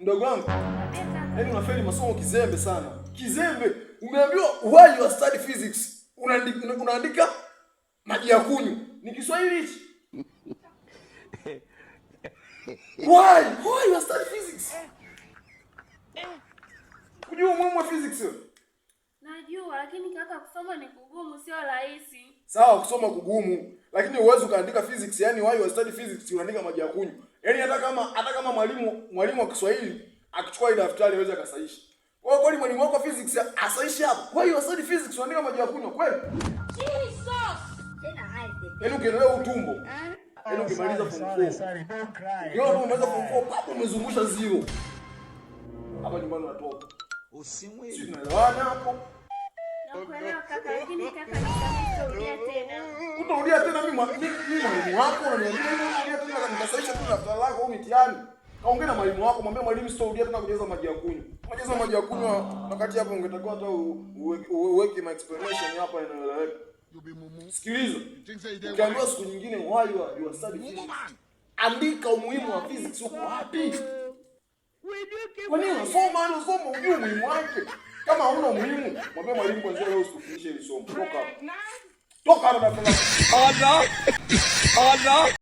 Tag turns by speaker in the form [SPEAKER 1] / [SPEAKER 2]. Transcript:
[SPEAKER 1] Mdogo wangu,
[SPEAKER 2] Niambie kaka.
[SPEAKER 1] Yaani unafeli masomo kizembe sana. Kizembe. Umeambiwa why you are study physics. Unaandika maji ya kunywa. Ni Kiswahili hichi? Why? Why you are study physics? Unajua umuhimu wa physics wewe?
[SPEAKER 2] Najua, lakini kaka, kusoma ni kugumu, sio rahisi.
[SPEAKER 1] Sawa, kusoma kugumu, lakini huwezi ukaandika physics, yani why you are study physics unaandika maji ya kunywa. Yaani hata kama mwalimu wa Kiswahili akichukua ile daftari hawezi akasahihisha. Wewe kweli mwalimu wako wa physics asahihishe hapo? Why you are study physics unaandika maji ya kunywa kweli? Yaani ukiendelea utumbo. Yaani ukimaliza form 4. Ukiona tu umemaliza form 4, papo umezungusha zero. Hapa nyumbani unatoka. Sisi tunaelewana hapo?
[SPEAKER 2] Nakuelewa kaka, lakini kaka, nisamehe, sitarudia tena.
[SPEAKER 1] Utarudia tena? Mimi mwalimu wako unaniambia hivyo utarudia tena nikasahihisha tu daftari lako au mitihani? Kaongea na mwalimu wako, mwambie mwalimu sitarudia tena kujaza maji ya kunywa. Unajaza maji ya kunywa wakati hapo ungetakiwa hata uweke my explanation hapa inaeleweka. Sikiliza. Ukiambiwa siku nyingine why you are study physics, andika umuhimu wa physics uko wapi? Kwa nini unasoma hilo somo hujui umuhimu wake? Kama hauna umuhimu, mwambie mwalimu kwanza leo usifundishe hili somo. Toka hapa. Toka hapa daftari lako.
[SPEAKER 3] Allah! Allah!